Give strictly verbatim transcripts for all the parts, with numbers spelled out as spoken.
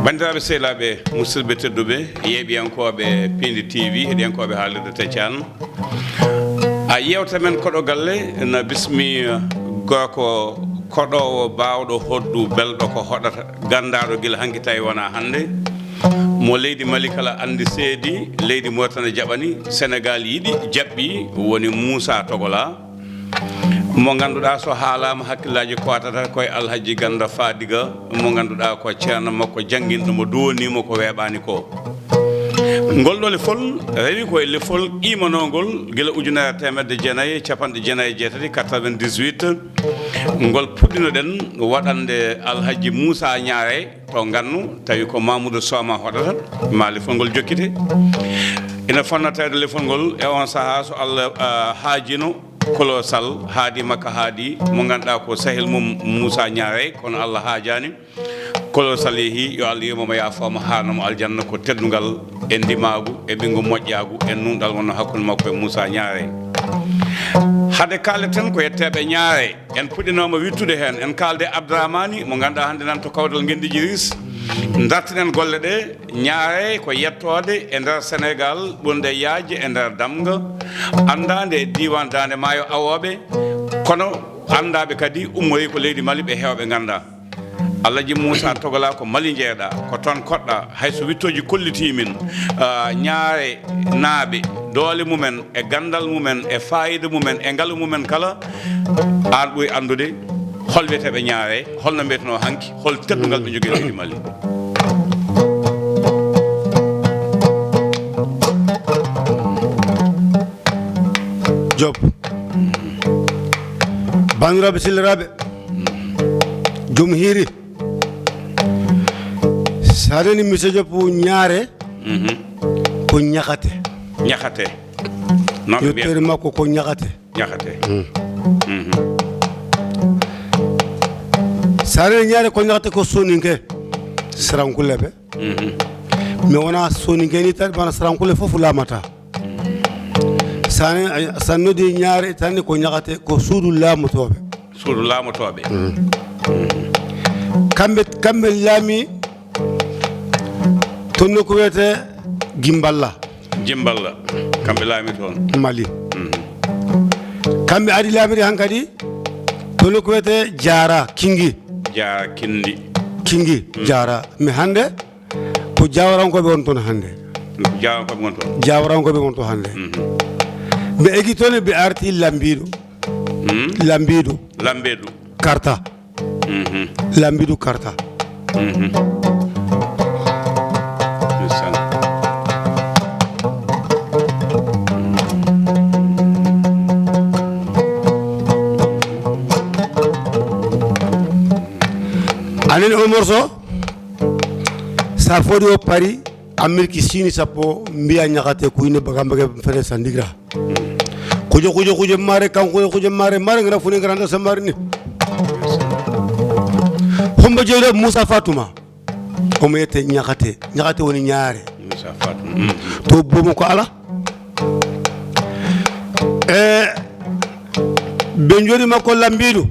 Banndiraaɓe sehilaaɓe, musidɓe tedduɓe, yeeɓiyankooɓe Piindi T V, heɗiyankooɓe haalirde Teccan, a yewta men Koɗo Galle na bismi gorko koɗoowo baawɗo hoɗdu belɗo ko hoɗata, ganndaaɗo gila hanki tawi wonaa hannde, mo leydi Mali kala anndi seedi, leydi Moritani jaɓani, Senegaal yiɗi, jaɓɓi, woni Muusaa Togola. Mo ngannduɗaa so haalaama hakkillaaji kootata koye Alhaji Ganda Fadiga, mo ngannduɗaa ko ceerno makko jannginɗo mo, duwoniimo ko weeɓaani ko. Ngol ɗo lefol rewi ko e lefol qimanoongol gila ujunere e teemedde jeenayi e capanɗe jeenayi e jeetati, quatre-vingt-dix-huit. Ngol puɗɗinoɗen waɗande Alhaji Muusaa Ñaare to Ngannu, tawi ko Mamoudou Sooma hoɗata, ma lefol ngol jokkite. Ina fonna tawde lefol ngol e on sahaa so Allah, ah, haajino, Kolo Sall haadi makka haadi mo ngannduɗaa ko sahil mum Muusaa Ñaare, kono Allah haajaani. Kolo Sall yehi, yo Allah yurmo mo, yaafoo mo, haarno mo aljanna, ko teddungal e ndimaagu e ɓinngu moƴƴaagu e nuunɗal wonno hakkunde makko e Muusaa Ñaare. Hade kaaleten ko yetteeɓe Ñaare, en puɗɗinooma wittude heen, en kaalde Abdramani mo ngannduɗaa hannde nan to Kawtal Ngenndi Jiris. Dartinen golle ɗe, Ñaare ko yettoode e nder Senegaal ɓurnde yaajde e nder damga, anndaande e diiwaan Daande Maayo awooɓe, kono anndaaɓe kadi ummorii ko leydi Mali, ɓe heewɓe nganndaa. Alhaji Muusaa Togola ko Mali jeeɗaa, ko toon koɗɗaa, hay so wittooji kollitii min, ah, Ñaare naaɓe, doole mumen e ganndal mumen e faayiida mumen e ngalu mumen kala, aan ɓuri anndude hol wiyeteeɓe Ñaare, hol no mbiyetenoo hanki, hol teddungal ɓe njogii e leydi Mali. Job. Banndiraaɓe sehilaaɓe, joom hiiri. So a nani monsieur Job Ñaare, ko ñakate. Ñakate. Noon ɓe mbiyata. Yettere makko ko ñakate. Ñakate. So a nani Ñaare ko ñakate ko soninke, sarankule ɓe. Mi wona soninke ni tan, bana sarankule fof laamata. So a nani, so a noddi Ñaare tan ko ñakate, ko suudu laamotooɓe. Suudu laamotooɓe. Kamɓe, kamɓe laami to nokku wiyetee Gimballa. Jimballa, kamɓe laami toon. Mali. Kamɓe adi laamiri hankadi to nokku wiyetee Jaara Kingi. Jaara Kindi. Kingi, Jaara. Mi hannde ko Jaawarankooɓe won toon hannde. Jaawarankooɓe won toon. Jaawarankooɓe won toon hannde. Ɓe eggi toon, ɓe arti Lambiiɗo. Lambiiɗo. Lambeedu. Karta. Lambiiɗo Karta. Ndeysaan. A nani o morso, so a fodi o pari, Ameriki Sini sappo, mbiya ñakate ko ine baga baga fere sandigra. Kujo, kujo, kujo mare, kan kujo, kujo mare, mare, ngana fune, ngana da samari ni. Hombo jeyɗo Muusaa Fatuma. Omo yette ñakate, ñakate woni Ñaare. Muusaa Fatuma. To bomo ko ala. E ɓe joni makko Lambiiɗo.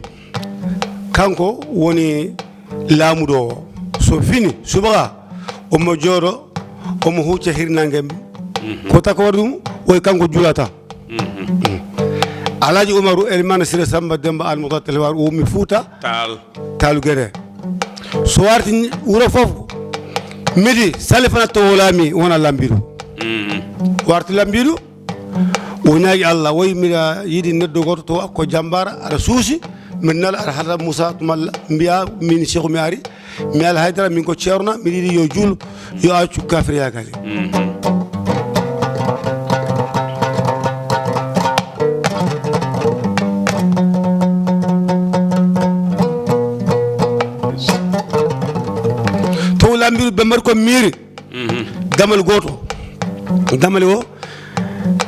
Kanko woni laamuɗo o. So fini, subaka, omo jooɗo, omo hucca hirnange. Ko tako waɗi ɗum, woy kanko julata. Alhaji Umaru Elimane Sire Samba Demba Al Muxtar Telewar o ummi Fuuta. Taal. Taalu Gere. So warti wuro fof, midi salifana to wolaami wona Lambiiɗo. Warti Lambiiɗo, o ñaagi Allah, woy mbiɗa yiɗi neɗɗo gooto to ko jambaara, aɗa suusi, mbiɗa nala aɗa haalda Muusaa Tumalla, mbiya min Seeku mi ari, mi ala haydara, min ko ceerno, mbiɗa yiɗi yo juul, yo accu kafiriyaagal. To Lambiiɗo ɓe mbaɗi ko miiri. Damal gooto. Damal o,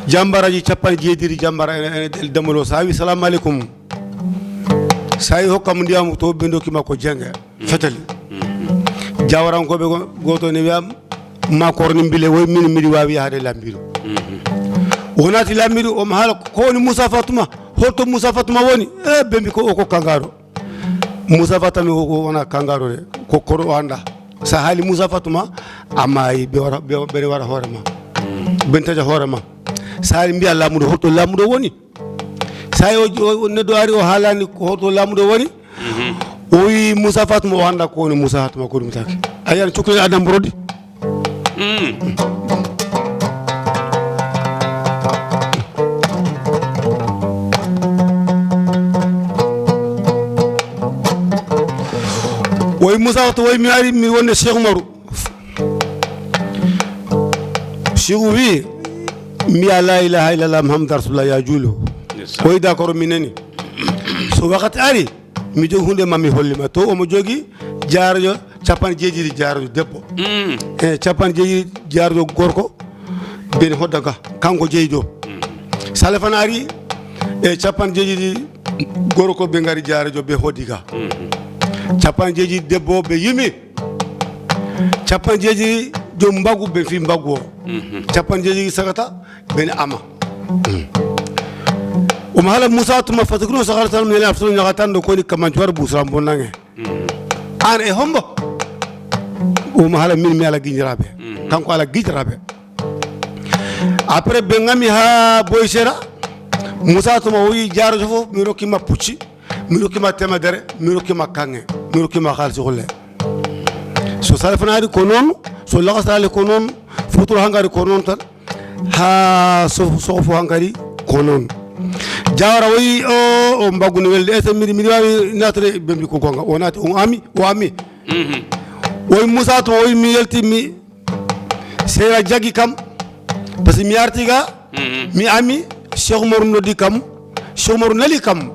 jambaaraaji capanɗe jeeɗiɗi jambaara ene, ene, damal o, so a wi, "Salaamu aleykum." So a wi, "Hokkam ndiyam," to ɓe ndokki makko jenge. Fetali. Jaawarankooɓe go-, gooto ne wiya, "Ma koor ne mbile, woy min mbiɗi waawi yahde Lambiiɗo." O naati Lambiiɗo, omo haala, "Ko woni Muusaa Fatuma? Holto Muusaa Fatuma woni?" E, ɓe mbi, "Ko o ko kangaaro." Moussa Fatma o, o wona kangaro de, ko koɗo o annda. Sa haali Moussa Fatma, a maayi, ɓe wara, ɓe, ɓe wara hoore ma. Ɓe taƴa hoore ma. Sa haali mbiya laamuɗo, hoto laamuɗo woni. Sa o, o, o neɗɗo ari o haalani ko hoto laamuɗo woni. O wi Moussa Fatma, o annda ko woni Moussa Fatma, ko ɗum taki. A yiyan cukalel Adam Brody. Woy Moussa to woy mi ari mi wonde Cheikh Umaru. Cheikh wi mbiya la ilaha illallah Muhammad Rasulullah ya juulu. Woy d'accord mi nani. So wakati ari mi jogi hunde ma mi holli ma to omo jogi jaarajo capanɗe jeeɗiɗi jaarajo debbo. E capanɗe jeeɗiɗi jaarajo gorko. Ɓen hodda ga kanko jeyi ɗo. Salefan ari e capanɗe jeeɗiɗi gorko ɓe ngari jaarajo ɓe hoddi ga. Capanɗe jeeɗiɗi debbo ɓe yimi. Capanɗe jeeɗiɗi joom mbagu ɓe fi mbagu o. Capanɗe jeeɗiɗi sagata ɓen ama. Omo hala Moussa tuma fatakino sagata tan mi nani aftono ñagatan ɗo koni kamancuwar busra bonnange. An e hombo? Omo hala min mi ala gijiraɓe. Kanko ala gijiraɓe. Après ɓe ngami ha boy sera. Moussa tuma o wi jarojo fof mi rokkima pucci, mi rokkima temedere, mi rokkima kange, mi rokkima halsi holle. So salfanari ko noon, so lakasali ko noon, futuro hangari ko noon tan. Ha sofu sofu hankadi ko noon. Jawara woyi o o mbaggu no welde ese miɗi miɗi wawi natade ɓe mbi ko gonga o nati o ami o ami. Woyi Moussa to woyi mi yalti mi sera jaggi kam. Parce que mi arti ga mi ami Cheikh Oumar noddi kam. Cheikh Oumar nali kam.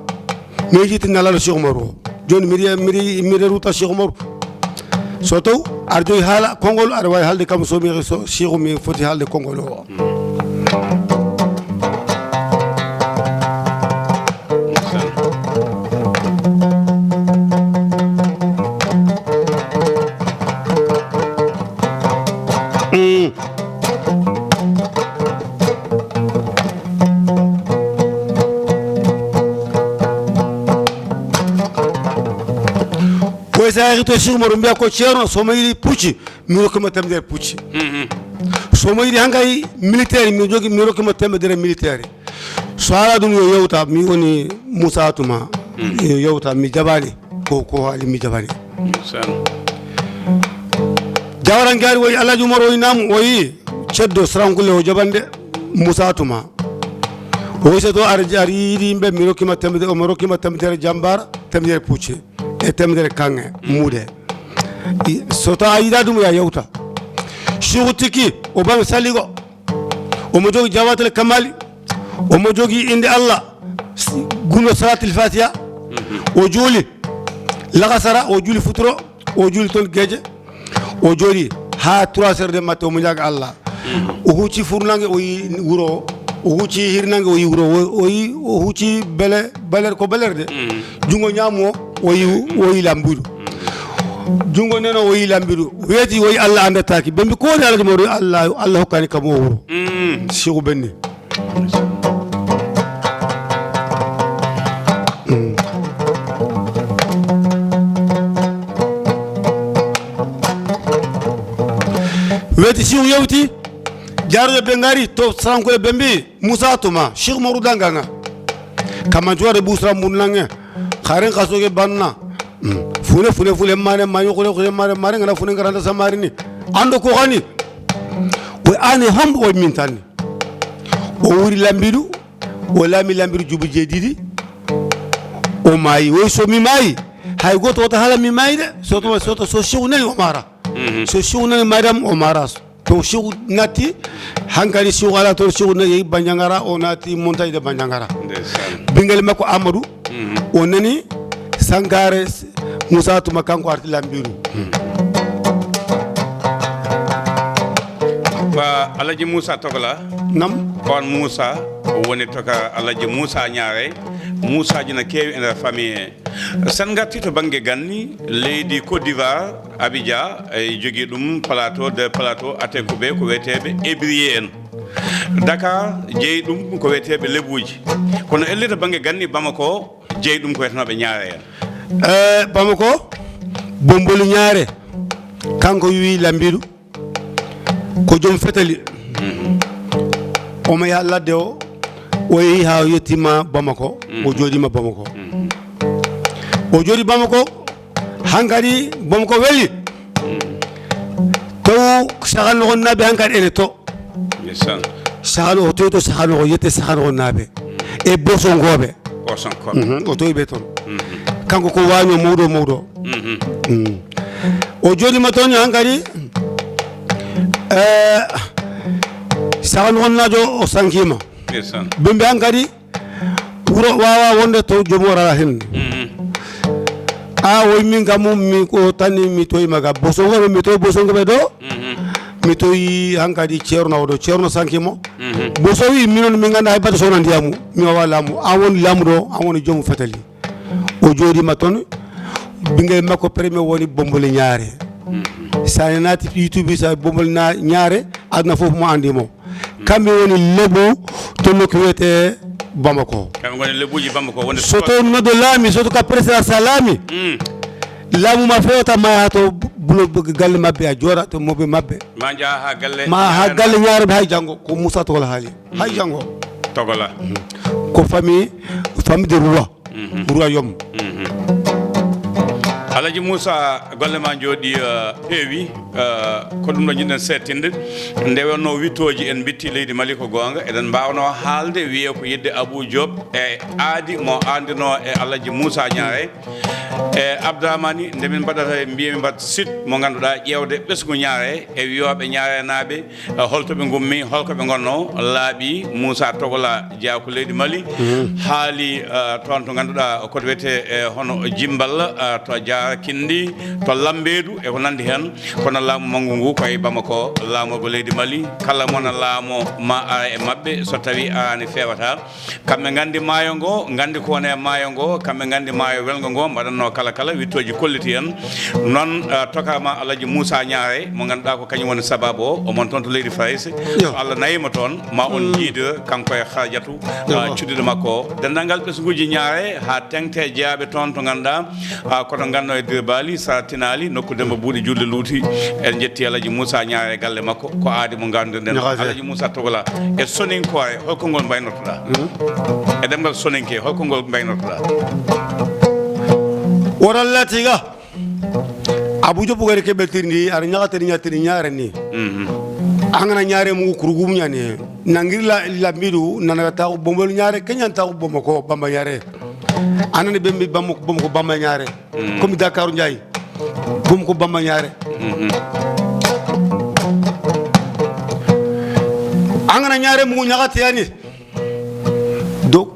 Mi yejiti nalal Cheikh Oumar o. Joni miɗi miɗi miɗi ruta Cheikh Oumar. So taw aɗa jogi haala konngol aɗa wawi haalde kam so mi so Cheikh mi foti haalde konngol o. Koy sa yahi to Cheikh Oumar mbiya ko ceerno so mo yiɗi pucci mi rokkima temedere pucci. So mo yiɗi hankay militaire mi jogi mi rokkima temedere militaire. So ala ɗum yo yewta mi woni Moussa Touma. Yo yewta mi jaɓani ko ko haali mi jaɓani. Jawara ngari woyi Alhaji Oumar woyi nam woyi ceddo Sarankule o jaɓande Moussa Touma. Woyi so to ar ar yiɗi yimɓe mi rokkima temedere omo rokkima temedere jambara temedere pucci. E temedere kanŋe muuɗe. So tawa a yiɗa ɗum ya yewta. Sugu tikki o bano saligo. Omo jogi jawatel kamali. Omo jogi inde Allah. Gundo salatil fatiha. O juuli lakasara o juuli futuro. O juuli toon geje. O jooɗi ha trois heures de matin omo ñaaga Allah. O hucci furnange o yi wuro o. O hucci hirnange o yi wuro o yi o hucci bele beler ko belerde. Jungo ñaamo o yi o yi lambudu. Jungo neno o yi lambudu weeti o yi Allah andataki ɓe mbi ko woni Allah mo Allah Allah hokkani kam o wuro. Siku benni. Weeti siw yewti. Jaruɓe ɓe ngari to sankuɓe ɓe mbi Moussa Touma Cheikh Mourou Danganga. Kama juware busra mun nange. Xaren xasoge banna. Fune fune fule mane maño kule kule mare mare ngana fune ngaranda samari ni. Ando ko xani. O ane hombo o min tanni. O wuri lambidu. O laami lambidu jubu jeeɗiɗi. O maayi woy so mi maayi. Hay goto wota hala mi maayi de. Soto soto so siw nani o mara. So siw nani madam o mara. To siw natti. Hankali siw ala to siw na yehi banjangara o natti montagne de banjangara. Bingal makko Amadou. O nani Sankare Moussa Touma kanko arti lambiru. Ba Alaji Moussa Togola. Nam. Ko on Moussa o woni toka Alaji Moussa Ñaare. Moussa jina keewi e nder famille he. Sen ngarti to bannge ganni leydi Côte d'Ivoire Abidjan e jogii ɗum plateau de plateau ate ko ɓe ko weteeɓe ébrier en. Dakar jeyi ɗum ko weteeɓe lebuuji. Kono ellita bannge ganni Bamako jeyi ɗum ko wetenooɓe ñaare en. Eh, Bamako, Bomboli Ñaare, kanko wi Lambiɗu ko joom fetali. Omo yaha ladde o, o yehi haa o yettima Bamako, o jooɗima Bamako. O jooɗi Bamako, hankadi Bamako weli. Taw Saxanoxo naaɓe hankadi ene to. Ndeysaan. Saxanoxo, o towi to Saxanoxo, yette Saxanoxo naaɓe. E Bosongoɓe. Bosonkooɓe. Mhm, o towi ɓe toon. Kanko ko waaño mawɗo, mawɗo. Mm. O jooɗima toon hankadi, eh, Saxanoxo naajo o sankima. Ndeysaan. Ɓe mbi hankadi, wuro waawa wonde to joom o rara hen. A, woy min kam, mi ko tan mi toyima ga Bosongoɓe, mi toyi Bosongoɓe ɗo. Mi toyi hankadi Ceerno o ɗo, Ceerno sanki mo. Boso wi, minon min ngannda hay batte sona ndiyamu, mi wawa laamu. An woni laamu ɗo, an woni joom fetali. O jooɗima toon, ɓinngel makko premier woni Bomboli Ñaare. Sa naati YouTube, sa Bomboli na-, Ñaare, aduna fof mo anndi mo. Kamɓe woni lebu to nokku wiyete Bamako. Kamɓe ngoni lebuuji Bamako, wonde so to noddo laami, so to ka président sa laami, laamu ma fewta ma yaha to bulo galle maɓɓe, a jooɗa to mawɓe maɓɓe. Ma njaha ha galle. Ma ha galle Ñaare ɓe hay janngo, ko Moussa Togola haali. Hay janngo. Togola. Ko famille, famille de roi. Royaume. Alaji Moussa, golle ma njooɗi, eh, peewi, eh, ko ɗum ɗo njiɗɗen seettinde. Nde wonno wittooji en mbitti leydi Mali ko goonga, eɗen mbaawno haalde wiyee ko yidde Abou Diop e aadi mo aandino e Alaji Moussa Ñaare. E Abdramani, nde min mbaɗata e mbiyemi mbaɗ site mo ngannduɗaa ƴeewde ɓesngu Ñaare e wiyooɓe Ñaarenaaɓe, eh, holto ɓe ngummi, holko ɓe ngonno, laaɓi Moussa Togola, jeyaa ko leydi Mali, haali, eh, toon to ngannduɗaa ko to wiyetee, eh, hono Jimbal, eh, to Jaara Kinndi, to Lambeedu e ko nanndi heen. Kono laamu manngu ngu ko e Bamako laamorgo leydi Mali. Kala mo na laamo ma ara e maɓɓe, so tawii araani feewata. Kamɓe nganndi maayo ngo, nganndi ko woni e maayo ngo, kamɓe nganndi maayo welngo ngo, mbaɗatnoo kala kala, wittooji kolliti en. Noon, eh, tokaama Alaji Moussa Ñaare, mo ngannduɗaa ko kañum woni sabaabu o, omon toon to leydi Farayse. Yo. So Allah nayii mo toon, ma on njiido kanko e Harjatu, eh, cuddiɗo makko o. Denndaangal ɓesnguuji Ñaare, haa teŋti e jeyaaɓe toon to ngannduɗaa, ah, koto nganno e Dirbali, Sara Tinaali, nokku Demba Buuɗi Juulde Luuti. En njetti Alaji Moussa Ñaare e galle makko, ko aadi mo ngannduɗen. Alaji Moussa Togola, e soninkoore, holko ngol mbaynortoɗaa? E ɗemngal soninke, holko ngol mbaynortoɗaa? Woral latiga. Abu Jobu gari ke beltirndi, ara ñagatari ñatari ñaare ni. An gana ñaare mu kurugum ñaani. Nangiri la, Lambiɗu, nana taxu Bombol Ñaare, ke ñaan taxu Bamako, Bamba Ñaare. Anani ɓe mbi Bamako, Bamako Bamba Ñaare. Comme Dakar Ndiaye. Bamako Bamba Ñaare. An gana ñaare mu ñagatiyani. Donc,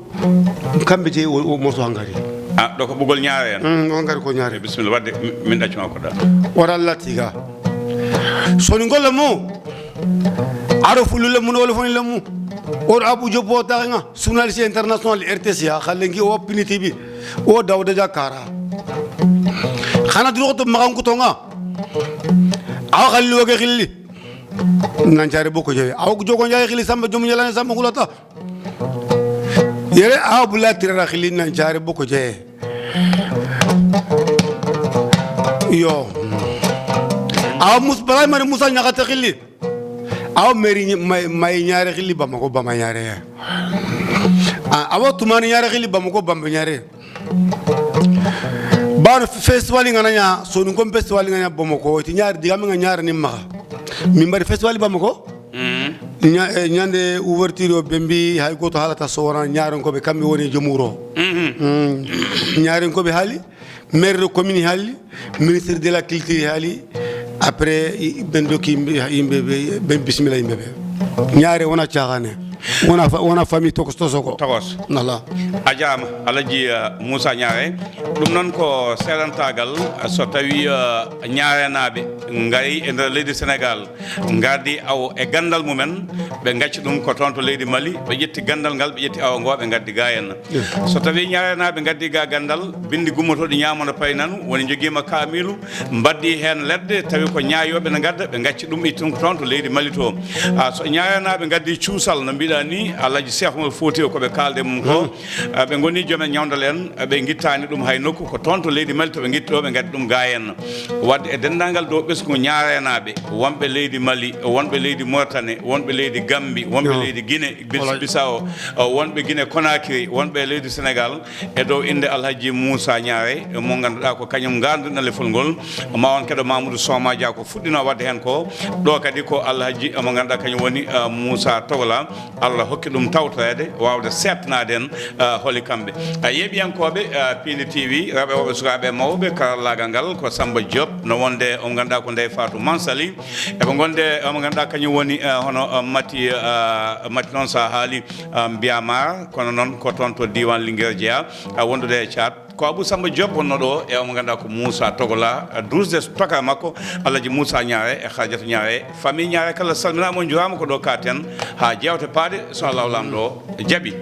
kamɓe jeyi o, o morceau hankadi. Ah, ɗo ko ɓugol Ñaare en. Mm, on ngari ko Ñaare. Eh, bisimilla, wadde mi-, min ɗaccuma ko ɗa. Wara latiga. Soni golle mo. Aro fulule mun wala foni lemu. Or Abu Jopo taga journaliste international R T C a xalengi o pinitibi. O Dawda Jakara. Xana duro to magan kutonga. Aw xalli wage xilli. Nan jare boko jewe. Aw jogo njaay xilli samba jom yalane samba hulata. Yere aw bula tirara xilli nan jare boko jewe. Yo. Aw mus balay mari Musa ñaxate xilli. Aw meri may, may ñaare xilli Bamako Bamba Ñaare. A, awa tumani ñaare xilli Bamako Bamba Ñaare. Bano festival nga nanya, so ɗum kon festival nga nanya Bamako, ti ñaare diga mi nga ñaare ni maxa. Min mbaɗi festival Bamako. Mm. Ña-, eh, ñande ouverture o ɓe mbi hay goto haalata so wona ñaarenkoɓe kamɓe woni e joom wuro. Mhm. Mm. Ñaarenkoɓe haali, maire de commune haali, ministre de la culture haali, après i-, ɓen dokki yimɓe, yimɓe ɓe, ɓen bisimilla yimɓe ɓe. Ñaare wona caaxaane, wona fa-, wona famille tokos tosoko. Tokos. Nala. A jaama, Alaji, eh, Moussa Ñaare. Ɗum noon ko seeɗantaagal, so tawi, eh, ñaarenaaɓe ngari e nder leydi Sénégal, ngardi awo e ganndal mumen, ɓe ngacci ɗum ko toon to leydi Mali, ɓe ƴetti ganndal ngal, ɓe ƴetti awo ngo, ɓe ngaddi ga henna. So tawi ñaarenaaɓe ngaddi ga ganndal, binndi gummotooɗi ñaamo no payi nanu, woni njogiima kaamiilu, mbaddi heen leɗɗe, tawi ko ñaayooɓe ne ngadda, ɓe ngacci ɗum ittun ko toon to leydi Mali to. Ah, so ñaarenaaɓe ngaddi cuusal, no mbiɗa Ni Alhaji Cheikh Oumar Fouti ko ɓe kaalde mum ko, eh, ɓe ngoni joomen ñawndal en, eh, ɓe ngittaani ɗum hay nokku, ko toon to leydi Mali to ɓe ngitti ɗo, ɓe ngaddi ɗum gaa en. Wadde e denndaangal dow ɓesngu Ñaareenaaɓe, wonɓe leydi Mali, wonɓe leydi Mauritanie, wonɓe leydi Gambie, wonɓe leydi Guinée Bis- Bissau, eh, wonɓe Guinée Conakry, wonɓe leydi Sénégal, e dow innde Alhaji Moussa Ñaare, mo ngannduɗaa ko kañum ngaarnduɗen lefol ngol. Ma on keɗo Mamoudou Soma Dia ko fuɗɗino waɗde heen ko. Ɗo kadi ko Alhaji mo ngannduɗaa kañum woni, eh, Moussa Togola. Allah hokki ɗum tawtoreede, waawde seetanaade en, eh, holi kamɓe. Eh, yeeɓiyankooɓe, eh, Piindi T V, rewɓe, worɓe, sukaaɓe, mawɓe, karallaagal ngal ko Samba Diop, no wonde o ngannduɗaa ko Ndeye Fatou Mansali. Eɓe ngonde, eh, mo ngannduɗaa kañum woni, eh, hono, eh, Mati, eh, Mati noon so a haali, eh, Mbiya Maar, kono noon ko toon to diiwaan Linguére jeyaa, eh, wondude e Caat. Ko Abou Samba Diop wonno ɗo, e omo ngannduɗaa ko Moussa Togola, eh, duusde tokara makko, Alhaji Moussa Ñaare e Khadijatou Ñaare. Famille Ñaare kala salminaama, on njuuraama, ko ɗo kaaten haa jeewte paaɗe, so Allahu Laamɗo jaɓi.